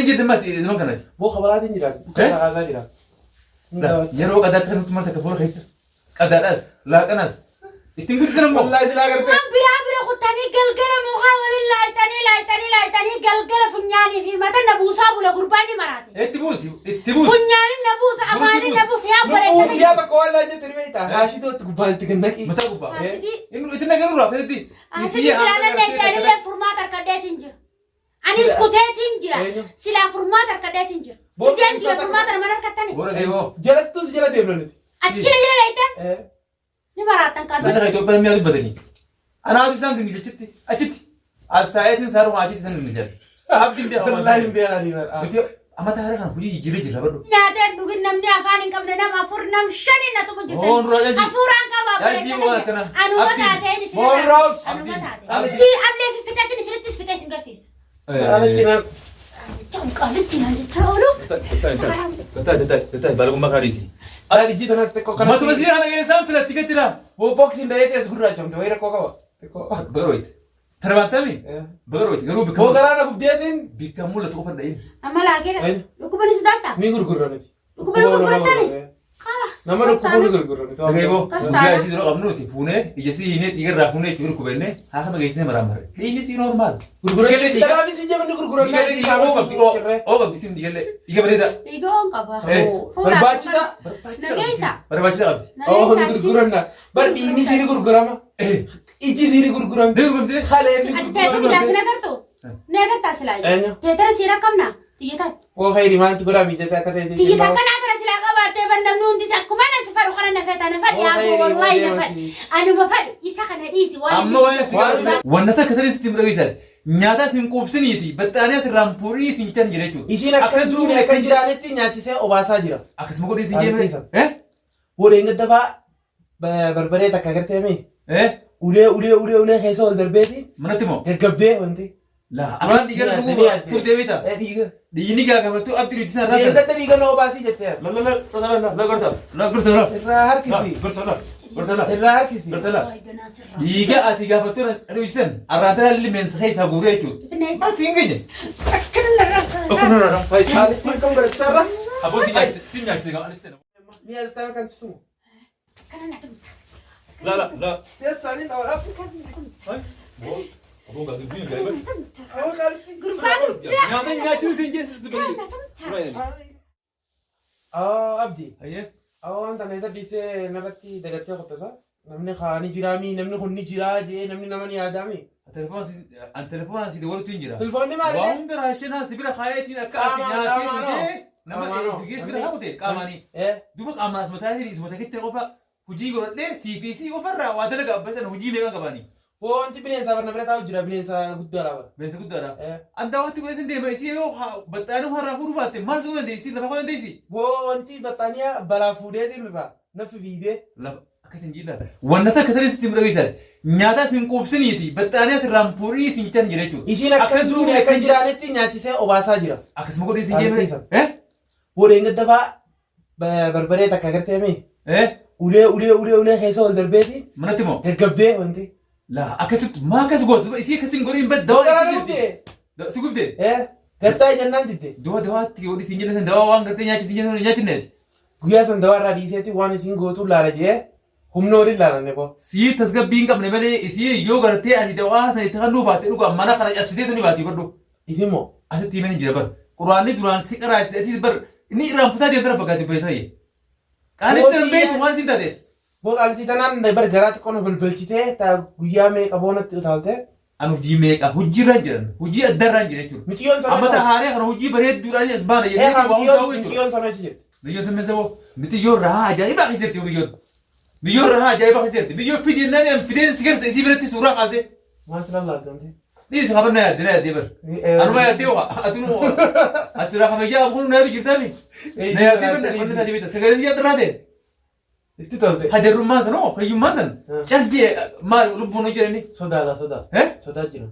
hin jirti mati zaman kanatti. Boo kabalaatiin jira. Eh? Kaasaa jira. Yeroo qadaatti kan nuti marsa akka fuula keessa. Qadaadhaas, laaqanaas. Ittiin guddisan immoo. Wallaahi silaa gartee. Waan biraa bira kuttanii galgala mukaa waliin laayitanii laayitanii laayitanii galgala funyaanii fi mata na buusaa bula gurbaan ni maraate. Itti buusi, itti buusi. Funyaanii na buusa afaanii na buusa yaa Lubbuu bareessa guyyaa tokko waan laa jette ni beektaa. Haashituu itti gubbaan itti gannaqi. Mataa gubbaa. Haasidii. Inni itti nagaruura akkasitti. Asidii silaa nan dheeyte anillee furmaata harkadheetiin jira. Anis kuteetiin jira. Eenyu? Silaa furmaata harkadheetiin jira. Booda Ijaan isaa jira furmaata nama harkattani. Booda deemoo. Jalattus jala deemna nuti. Achina jala dheeytan Eh. ni maraattan Mana kaatu. kan Itoophiyaan mi'a dubbatanii. Anaatu isaan dinnicha achitti achitti. As taa'eetiin saaruma achitti isaan dinnicha. Abdiin beekaa waan Wallaahi hin ta'eef. beekanii bara. Nuti amata haaraa kana hojii jijjiirree jirra badhu. Nyaatee hin dhugin namni afaan hin qabne nam afur nam shani na tumu jirtan. Hoon dura jalji. Hafuuraan qaba Jalji obboleessa waan kiyya. akkana. Anuma Abdiin. taateen isin Moorroos. Anuma Abdiin. taateen. Abdiin. Abdii ablee fiffixeetiin isinittis fixee isin garsiisa. Alachi Qaalitti naan jechaa oolu. Balagummaa kaadhiiti. Alachi ijji tanas xiqqoo kanatti. Matuma sii kana keessaan filatti gattira. Boo boksiin dhahee tees gurraachamte wayii rakkoo qaba. Xiqqoo. Bagarooyte. Tarbaantami. Bagarooyte garuu Boo bikka garaa na gubdeetiin. bikka mul'atu qofa dha'in. Amma laagina. Eenyu? Dhukkuba ni sodaattaa? Ni gurgurra nuti. Dhukkuba ni gurgurattani? Kalaas. Nama dhukkubu ni gurgurra nuti. Dhagee boo Akkas guyyaa taana. isii dura qabnu nuti fuunee ija sii hiinee dhiigarraa fuunee itti dhukkubeenne haa kama geessinee maraan marre. Dhiigni sii normaal. Gurgurra. Dalaafis hin jabani gurgurra. Dhiigallee dhiiga oo qabdi oo qabdi siin dhiigallee dhiiga bareedaa. Dhiiga oon qaba. Eh. Barbaachisa. Nageessa. Barbaachisaa qabdi. Oo ni Nageessa. gurguranna. Bar dhiigni sii ni gurgurama. Ijji sii ni gurguramti. Ni gurguramti. Kaleen ni Ati teetuma gurguramti. jaarsi nagartu? Ni agartaa silaa? Eenyu? Teetara sii rakkamna? Xiyyataan. Boo khayri maaltu godhaa mijataa akka ta'e. Tiyyita akkanaa tana silaa qabaattee bar namni hundis akkuma na si fadhu kana na feeta na fadhi Oo, yaa khayri, wallaahi na oo, fadhi. deemati. Anuma fadhi isa kana dhiisi waan Amma inni waan si si Waan- Wanna takka tani sitti dhageessati. Nyaata isin quubsiniiti baxxaanii asirraan fuudhii isin jechaan jira jechuudha. Isiin akka duuni akka jiraanetti nyaachisee obaasaa jira. Akkasuma godhii isin Qaalitti jeemee. isa. Eh? Boodeen gaddafaa barbaree takka agartee mi? Eh? Ulee ulee ulee ulee keessa ol darbeeti Manatti moo? gaggabdee wanti. Laa. Duraan dhiiga dhuguu turtee beektaa? Eh, Dhiiga. Dhiigni gaafamattuu abdii hojii irraa Dhiiga gadda dhiiga na obaasii jettee. La la la la la la gorta la gorta la Irraa harkisi. gorta la gorta la Irraa harkisi. gorta la. Dhiiga ati gaafattuu hojjetan arraatara limeensa keessaa guuree jechuudha. Mas hin geenye. Qaalitti akkam godhachiisarra? Abboo si nyaachise si nyaachise gaa alitti. Ni altaan kan situ. Akkana na tumta. La la la. Teessanii na walaaf. Abboo gaa dubbiin ajaa'iba. Na tumta. Awwa qaalitti. Gurbaa guddaa. Nyaata nyaachuu hin jeessisu Na tumta. Awwa abdi. Ayyee. Awwa wanta na isa dhiisee narratti dagattee qottasa. Namni kaa ni jiraami namni kun ni jiraa jee namni nama ni yaadaami. Telefoonaan si dabaluutu hin jira. Telefoonni Waa maali? hunda raashinaa si bira kaayeetiin akka ati Qaamaan, nyaattee qaamaan dhugee nama Qaamaan hoo? dhugee si bira haakute qaamaanii. Eh. Duuba qaamaan asuma taa'ee isuma takitti qofa hojii godhadhee sii fi sii qofarraa waa dalaga abbaa hojii meeqa qabaanii. Hoo wanti bineensaa barna bira taa'u jira bineensa guddaadha bara. Bineensa guddaadha. Eh. Anta waqti godhatin deema isii yoo baxxaanii harraa fuudhuu baatte maal si godhan deessi lafa godhan deessi. Hoo wanti baxxaaniyaa balaa fuudheetiin irraa naffi fiidee. Lafa akkas hin jiilla. Wanna takka tani sitti dhageessati. Nyaata isin quubsiniiti baxxaanii asirraan fuudhii isin jechaan jira jechuudha. Isiin akka duuni akka jiraanetti nyaachisee obaasaa jira. Akkasuma godhii isin Qaalitti jeemee. isa. Eh? Boodeen gaddafaa barbaree takka agartee mi? Eh? Ulee ulee ulee ulee keessa ol darbeeti Manatti moo? gaggabdee wanti. Laa akkasitti maa akkas gootu isii akkasiin godhiin bad Dawaa dawaa garaa isii gubdee. jirti. Si gubdee? Eh gattaa jennaan didde. Dawaa dawaatti godhi siin jedhan dawaa waan gartee nyaachisi hin nyaachifneeti. Guyyaa san dawaa irraa dhiiseeti waan isiin gootu laala jee humna waliin laalanne koo. Sii tasgabbii hin qabne malee isii yoo gartee ati dawaa sana itti kennuu baatte dhugaa mana kana cabsitee tuni baati fadhu. Isin moo? Asitti himee hin jira bar. Quraanni duraan si qaraasise atis bar inni irraanfataa deemtara fakkaatti obboleessa kiyya. Qaalitti hin beektu waan siin taateeti. Boo qaalitii tanaan bar garaa xiqqoo nu balbalchitee taa guyyaa meeqa boonatti utaaltee. An hojii meeqa hojiirra hin jiran hojii addarra hin jira jechuudha. Miciyyoon sama Amma tahaaree kana hojii bareedduudhaan as baana Eh jennee haa waa hundaa'u jechuudha. miciyyoon sama isa jirti. Biyyoon sun meeshaa mixiyyoon rahaa ajaa'ibaa keessa jirti biyyoon. Biyyoon rahaa ajaa'ibaa keessa jirti. Biyyoon fidi jennaan an fideen si keessa isii biratti suuraa kaasee. Maal si lallaaltu wanti? Dhiisi qaban na yaaddee na yaaddee bar. Anuma yaaddee waa atunu asirraa kabajaa kun na yaadu jirtaami. Na yaaddee bar na yaadde beekta. Sagalee si yaaddarraa ta'e. Itti tolte. Hajarrummaan san hoo hayyummaan san cal jee maal lubbuun hojjetani. Sodaadha sodaa. Eh? Sodaa jira.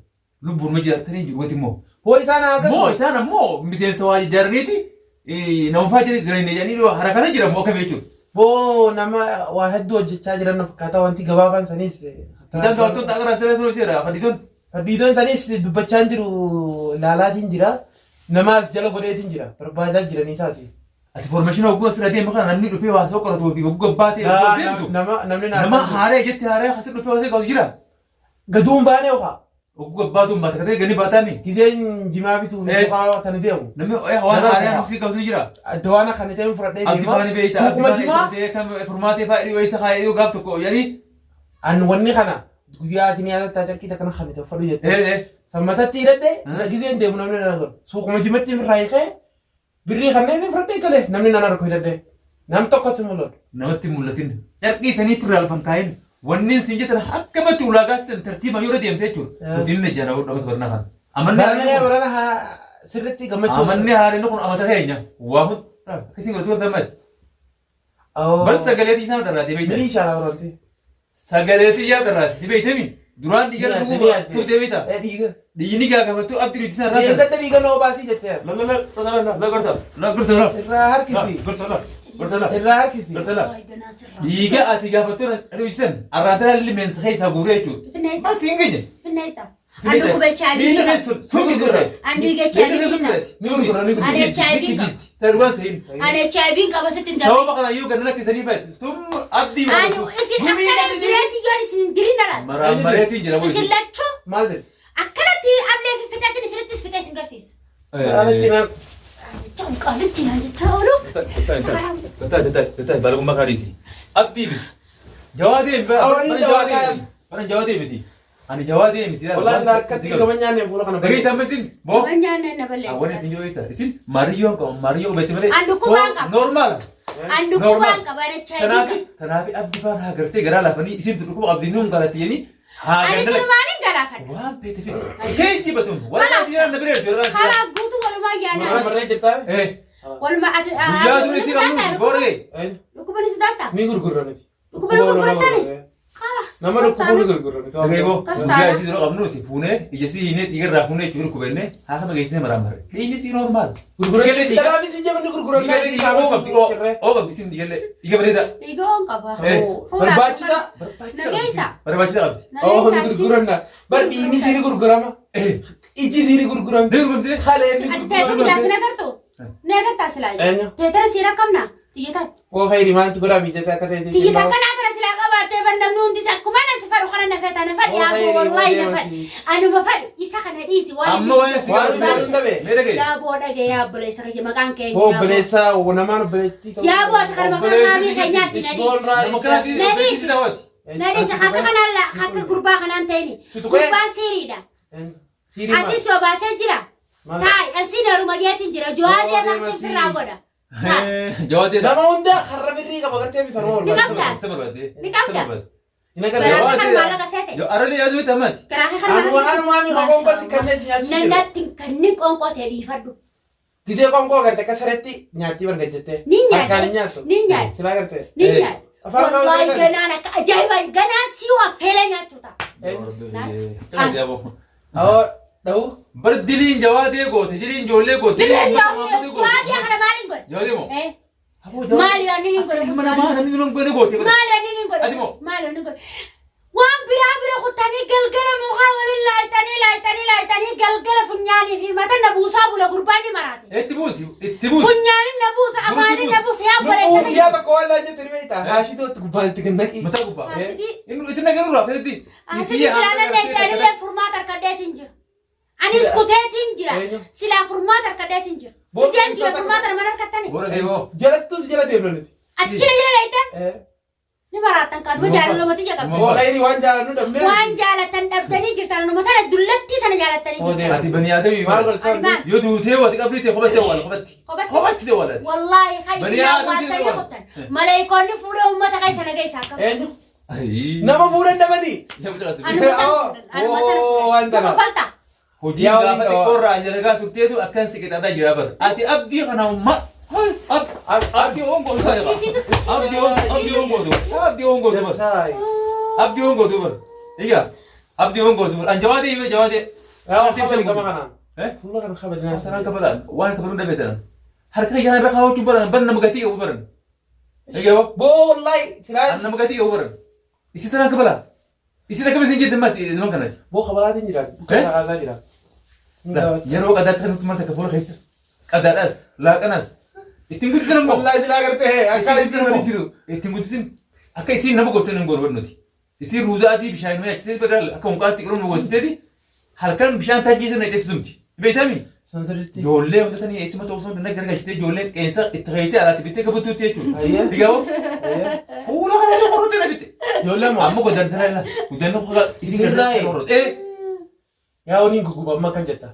Lubbuun ma jiraatanii jiru wati immoo. Hoo isaan haa Moo isaan ammoo miseensa waa ijaaraniiti nama fa'aa jiran jedhanii harakata jira moo akkam jechuudha. Boo nama waa hedduu hojjechaa jiran na fakkaata wanti gabaabaan saniis. Midhaan gabaabtoon xaaqaraa siree siree seera fadhiitoon. Fadhiitoon saniis dubbachaa hin jiru laalaatiin jira. Namaas jala godheetiin jira. Barbaadaa jiranii isaati. Ati formation hogguu asirra deemu kana namni dhufee waa soo qoratuu fi hogguu gabbaatee hogguu deemtu. Nama namni Nama haaree jetti haaree asi dhufee waa soo qoratu jira. Gaduun baanee okaa. Hogguu gabbaatuun baata katee gani baataami. Gizeen jimaa bituu fi suqaa tani deemu. Namni waan haaree namni qabatu jira. Dawaana kan ta'e fudhadhee Abdi deema. faani beeyta. Abdi Suuquma faani jimaa. kan furmaatee fa'aa dhiyoo isa kaa'ee dhiyoo gaaf tokko yani. An wanni kana guyyaa ati ni yaadatta carqii takka kan itti uffadhu jette. Eh eh. Sammatatti hidhadhe gizeen deemu namni nan argu. Suuquma jimatti ofirraa hiikee birrii kanneen fudhadhee gale namni nan argu hidhadhe. Nam tokkotti mul'atu. Namatti hin mul'atin. Carqii sanii firraa lafan kaa'in. Wanni siin jettan akkamatti ulaagaa san tartiiba yoo irra deemte jechuudha. Nuti inni ejjana dhabata barnaa kana. Amanni Barana haareen kun barana haa sirriitti gammachuu. amanni haareen kun amata keenya. Waa hunda akkasiin godhatu walta maali. Bar sagaleetii isaan dharraatee beektan. Milishaa laa barootti. Sagaleetii yaa dharraate beektami. Duraan dhiiga dhuguu turte beekta. Dhiiga. Dhiigni gaafamattuu abdii nuti isaan irraa Dhiiga dhiiga noo baasii jettee. La la la la la la gorta la gorta la Irraa harkisi. gorta la gorta la Irraa harkisi. gorta la. Dhiiga ati gaafattuu dhugisan arraatara limeensa keessaa guuree jechuudha. Mas hin geenye. Finneeta. An dhukkuba HIV Dhiigni qaba. keessun summi gurra. An dhiiga Dhiigni HIV keessun qaba. miti. Summi gurra ni Ani HIV qaba. Ta'e dhugaan sehin. Ani HIV qaba sitti hin dabalu. Sababa kana iyyuu ganna lakkisanii fayyadu. Summi abdii Ani isin akkana jireetti yoon isin hin dirin alaati. Maraamareetiin jira Isin lachuu Maal jedhe? akkanatti ablee fi fixatiin isinitti fixee isin garsiisa. Alatti naan. Qaalitti naan jechaa oolu. Balgummaa kaadhiiti. Abdii miti. Jawaa deemi. Bara jawaa deemiti. Ani jawaa deemiti. Wallahi na akkatti gama nyaanneen fuula kana. Dhageessa ammatiin boo. Nama nyaanne na Awwan balleessa. isin jiru eessa? Isin maariyyoo qaba maariyyoo qabeetti malee. An dhukkubaan qaba. Normaal. An dhukkubaan qaba ani HIV Tanaafi qaba. tanaafi abdii faan haa gartee garaa lafanii isin dhukkuba qabdi nuun galatti jedhanii haa Ani gandala. sinumaan hin galaafadha. Waan feete feete. Keeji batun. Warra dhiiraa na bira jiru. Kalaas guutuu walumaa yaanaa. Marree jirtaa? Eh. Walumaa ati. Guyyaa dura isin qabnu booree. Dhukkuba ni sodaattaa? Ni gurgurra miti. Dhukkuba ni gurgurattani? Kalaas. Nama dhukkuba ni gurgurra miti. Dhageeboo Kas guyyaa taana. isii dura qabnuuti fuunee ija sii hiinee dhiigarraa fuunee jechuudha dhukkubennee haa kama geessinee maraan marre. Dhiigni sii normaal. Gurgurra. Daraabis hin jabanni gurgurra. Dhiigallee dhiiga oo qabdi oo qabdi siin dhiigallee dhiiga bareedaa. Dhiiga oon qaba. Barbaachisa. Nageessa. Barbaachisaa qabdi. Oo ni gurguranna. Bar dhiigni sii ni gurgurama. Iji sii ni gurguramti. Ni gurguramti. Halee ni Ati teetu gurguramti. bitaa sin agartu? Ni agartaa silaa? Eenyu? Teetara si rakkabna? Xiyyataan. Boo khayri maaltu godhaa mijataa akka ta'e. Xiyyataa kanaa kana silaa qabaattee bar namni hundi isa akkuma na si fadhu kana na fedha na fadhi yaa boo wallaahi na fadhi. Anuma fadhi isa kana dhiisi waan Amma waan si Waan hin dhabe. Mee dhagaye. Yaa boo dhage yaa obboleessa kiyya maqaan keenya. Boo obboleessa namaan obboleettii ta'uu. Yaa boo ati kana maqaan maamii keenyaatti na dhiisi. Nama kanaatti obboleessi daawwati. Na dhiisi akka kanaan akka gurbaa kanaan ta'ini. Gurbaan siiriidha. Siirii maal? Ati si obaasee jira. Maal? Taa'i asiin haruma geetiin jira. Jawaadee maqsin firraa godha. Jawaadee. Nama hunda karra birrii qaba gartee bisa nama Ni barbaachisa. qabda. Isa barbaadde. Ni qabda. Isa barbaadde. Hin agarre. Garaa kan maallaqa seete. Arallee yaadu beektaa maali? Garaa kan Anuma anumaa mi qoonqoo si kanneen si nyaachuu jiru. Nannatti kanneen qoonqoo ta'e dhiifadhu. Gizee qoonqoo agarte akka sareetti nyaattii bargajjettee. Ni nyaadha. Harkaan hin nyaattu. Ni nyaadha. Silaa gartee. Ni nyaadha. Afaan Wallaahi qabu ganaan akka ajaa'ibaa ganaan sii affeelee nyaachuu ta'a. Awoo dha'u. Bar diliin jawaadee goote diliin ijoollee goote. Diliin jawaadee kana maaliin godhe? Jawaadee moo? Eh, Maali yoo inni hin godhe? Ilma namaa namni nama godhe goote. Maali yoo inni hin godhe? Ati moo? Maali yoo inni hin godhe? Waan biraa bira kutanii galgala mukaa waliin laayitanii laayitanii laayitanii galgala funyaanii fi mata na buusaa bula gurbaan ni maraate. Itti buusi itti buusi. Funyaanii na buusa afaanii na buusa yaa Lubbuu obboleessa guyyaa tokko waan laan jette ni beektaa? Haashituu itti gubbaan itti gannaqi. Mataa gubbaa. Haasidii. Inni itti nagaruu akkasitti. Asidii silaa dandeetti anillee furmaata harkadheetiin jira. Anis kuteetiin jira. Eenyu? Silaa furmaata harkadheetiin jira. Booda Ijaan jira ibsaa furmaata nama harkattani. Bora deemoo. Jalattus jala deemna nuti. Achina jala laayitan ni maraattan kaatuma jaalalumatti ija qabda. Boo khayri waan jaalannu dhabnee. Waan jaalatan dhabdanii jirtan anuma tana dullattii tana jaalattanii jirtan. Ati bani aadamii Maal bara. godhe Ani maal? Yoo duutee wati qabrii ta'e kophatti awwaala kophatti. Kophatti. Kophatti ta'e awwaala. Wallaahi kan Bani isin aadamtii awwaaltanii ta'e kuttan. Maleekoonni fuudhee uummata keessa naga isaa qabu. Eenyu? Nama fuudhan dhabanii. Anuma tana fuudhan. Anuma tana Oo, waan fuudhan. tana. Kofalta. Hojii Yaa gaafa waliin dhawaa. xiqqoorraa dalagaa turteetu akkan si qixaataa jira bara. Ati abdii kana ma abdii ongoo isaa jira. Abdii abdii ongoo tu. Abdii ongoo tu bara. Abdii ongoo tu bara. Egaa abdii ongoo tu bara. An jawaadee hime jawaadee. Yaa kabali gama kanaan. Eh? Fuula kana kabajnaa. Saraan kabalaan waan kabaluu dhabe tanan. Harka yaa irra kaawwachuun baran ban nama gatii qabu baran. Egaa Boo wallahi silaa. an nama gatii qabu baran. Isi tanaan kabalaa. Isi takka bisin jirti mati zaman kanatti. Boo kabalaatiin jira. Eh? Kaasaa jira. Yeroo qadaatti kan nutti marsa akka fuula keessa. Qadaadhaas laaqanaas ittiin guddisan immoo. Wallaahi silaa gartee akka isin wali jiru. Ittiin guddisin akka isiin nama gorsan hin goonu nuti. Isiin ruuza adii bishaan mana achitee badaal akka hunqaatti qiruu nu gorsiteeti halkan bishaan tarjii sana itti tumti. Beektami? San sirriitti. Ijoollee hunda sanii eessuma ta'uu osoo hin gargalchitee ijoollee qeensa itti keessee alaatti bittee gabattuutti jechuudha. Ayyee. Digamoo Ayyee. fuula kana irra qorrootti na bitte. Ijoollee moo? Amma godaantana irra godaanna fuula isin Sirraa'e. gargaarti. Eh Yaa waliin guguba amma kan jetta.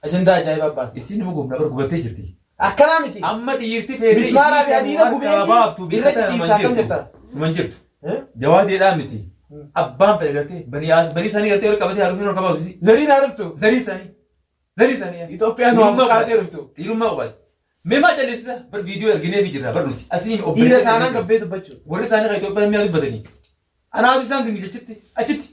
Ajandaa ajaa'ibaa baasa. isin nama gubna bar gubattee jirti. Akkanaa miti. Amma dhiirti feetee Mismaaraa fi hadiida gubeetii irra ciciibsaa kan jetta. Numan jirtu. Eh? Jawaadeedhaa miti. Abbaan fedhe gartee banii as banii isaanii gartee ol qabatee haadhuun ol qabaatu. Zariin haa dhuftu. Zarii isaanii. Zarii isaanii. Itoophiyaan waa buqqaatee dhuftu. Dhiirummaa qabaate. Mee maa callisisa bar viidiyoo ergineefi jirra bar nuti. Asiin Dhiira taanaan gabbee dubbachuu. Warri isaanii kan Itoophiyaa mi'a dubbatanii. Anaatu isaan gingilchachitti achitti.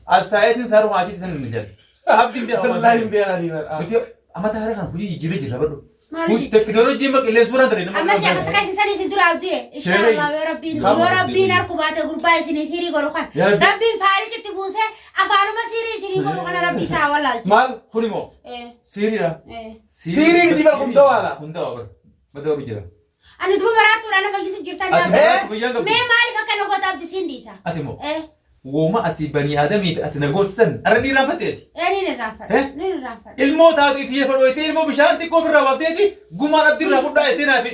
Alsaayeetiin saaruu achitti isaan gingilchan. Abdiin beekaa waan Wallaahi hin beekanii bara. Nuti amma taaree kana hojii jijjiirree jirra badhu. Maali jijjiirre? Teknoolojii amma qilleensa suuraan ta'e nama. Amma sheekha saka isin sanii isin dura abdii. Inshaallah yoo rabbiin yoo rabbiin harku baate gurbaa isin sirii godhu kan. Yaa Rabbi. Rabbiin faarichitti buusee afaanuma sirii isinii godhu kana rabbi isaa wallaalchu. Maal? Kun immoo Eh, siiriidha. eh. Siiriin miti bar kun dawaadha. Kun dawaa bar. Badda baru jira. Ani duba maraattuudhaan na fayyisu jirtan Ati yaa maraattu guyyaan qabdu. Mee maaliif akka na goota abdi siin dhiisa? Ati immoo Eh, wooma ati banii aadamii fi ati na gootisan arra ni irraanfatteeti. eh, niin irraanfadha. Eh? Niin irraanfadha. Ilmoo taatu itti lafa dhooytee ilmoo bishaan xiqqoo ofirraa baafteeti gumaan abdii irraa fudhaa jettee naafi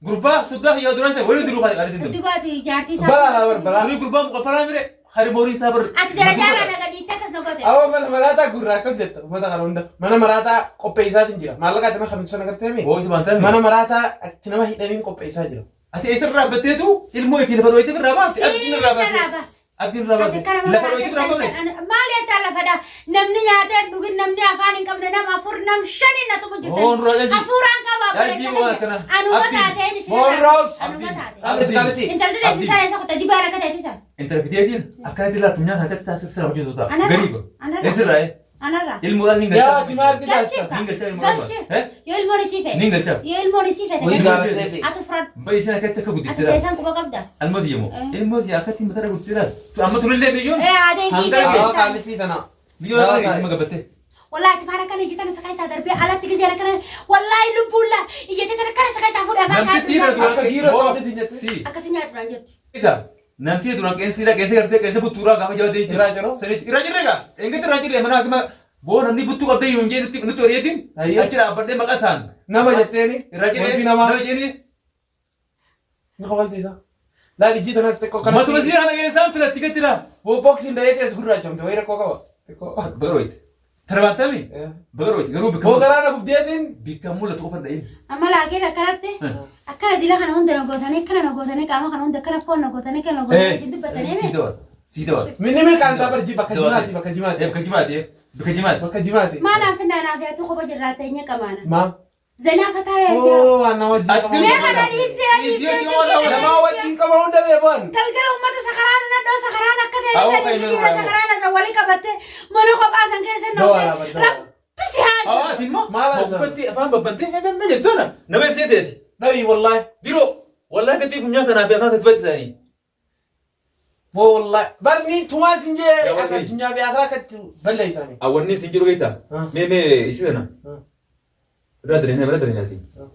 gurbaa soddaa kiyyaa duraan ta'e waliin duruu kaadhiin danda'u. Dubaati jaartii isaa. Balaa bar balaa. Surii gurbaa muqaffaraa mire harimooriin isaa bar. Ati darajaa irraa na gadiitti akkas na goote. Awwa mana maraataa gurraa akkam jetta uummata kana hunda mana maraataa qopheessaatiin jira maallaqa ati nama kamitti sana gartee mi Boo'is baantaan. mana maraataa ati nama hidhaniin qopheessaa jira. Ati eessarraa dhaabbatteetu ilmoo itti lafa dhooytee irraa baafte abdiin irraa Siin irraa baase. baase. Abdiin irraa baase. Ati akkana Lafa dhooytee irraa baase. Maali achaa lafadha? Namni nyaatee hin dhugin, namni afaan hin qabne, nama afur, nam shaniin na tumu jirtan. Hoon duraa jalji. Hafuuraan qaba Jalji obboleessa waan kiyya. akkana. Anuma Abdiin. taateen isin Boorroos. Anuma Abdiin. taateen. Qallis qaliti. Intalti teessisaa eessa kutte dibaa rakka teessisa. Intala fiteetiin akkanatti lafa funyaan harkatti taasif sirra hojjetu ta'a. Anarraa. Gariiba. Anarraa. Eessirraa Anarraa. ilmoodhaan ni Yaa galcha. ati maal qisaasta? Galchiif Ni galcha ilmoo Galchiif. Eh? Yoo ilmoon isii fedhe. Ni galcha. Yoo ilmoon isii fedhe. Wayii galchiif. gaafatteeti. Atu fudhadhu. Ba isin akkatti akka Ati guddifteera. teessaan quba qabda. Almooti yemmoo. Eh. Ilmooti akkatti mataa guddifteera. Amma turellee biyyoon. Eh haadha isii Hanga fedhe. Awwa qallitii tana. Biyyoon akka geessuma gabbattee. Wallahi ati maal akkana ijji tana sakaa isaa darbee alatti gisee akkana wallahi lubbuun laa iyyatee tana akkana sakaa isaa fuudhee afaan Namtichi irra kaa'ee duraan Akka giiroo ta'uu hin jette. Si. akkasii nyaatuudhaan jetti. Isa. Namtichi duraan qeensiidha qeensa gartee qeensa buttuuraa gaafa jabatee jira. Irraa jiru? Sanitti irraa jirre gaa. Eengatti irraa jirre mana hakima boo namni buttuu qabdee yoo hin jee nutti nutti horiyeetiin Ayyee. achi dhaabbadhee maqaa isaan. Nama jetteeni. Irraa jirre Wanti namaa. nama jeeni Ni kofaltiisa. Laal ijji tanas xiqqoo Matuma kanatti. sii kana keessaan filatti gatti laa. Boxing da'ee tees gurraachamte wayii rakkoo qaba. Xiqqoo. Bagarooyte. Tarbaantami. Bagarooyte garuu bikka Boo garaana gubdeetiin. bikka mul'atu qofa dha'in. Amma laakiin akkanatti akkana dila kana hunda na gootanii akkana na gootanii qaama kana hunda akkana foon na gootanii akkana na gootanii isin dubbatanii Sii dawar. Sii dawar. Minni meeqaan barji bakka jimaati bakka jimaati. Bakka jimaati. Bakka jimaati. Bakka jimaati. Maal aan finnaa naaf yaatu kopha jirraa ta'e qamaana. Maal? Zanaa fataa yaaddaa. Oo waan nama wajjin Ati qaba. Mee kana dhiiftee dhiiftee Nama wajjin qaba hunda beekan. Galgala uummata sakaraan nadhoo sakaraan akka ta'e Awwa sanii kan inni dhiira nurraa sakaraan asa walii qabatte mana kophaa san keessa Dawaa noofte dawaa. rabbi si haa Hawaati immoo Maal haasa'u? hoggatti afaan babbantee heegamne jettuuna nama ibsee ta'eeti. Dhabii wallaahi. Diroo wallaahi gatii funyaan kanaa fi afaan gadi bal'isanii. Boo wallaahi. Barni tumaa sin jee Yaa akka wallaahi. addunyaa fi akiraa akkatti balleessanii. Awwanni isin jiru keessa Ah. mee mee isii sana Ah. irraa daleenaa bira daleenaati. Ah.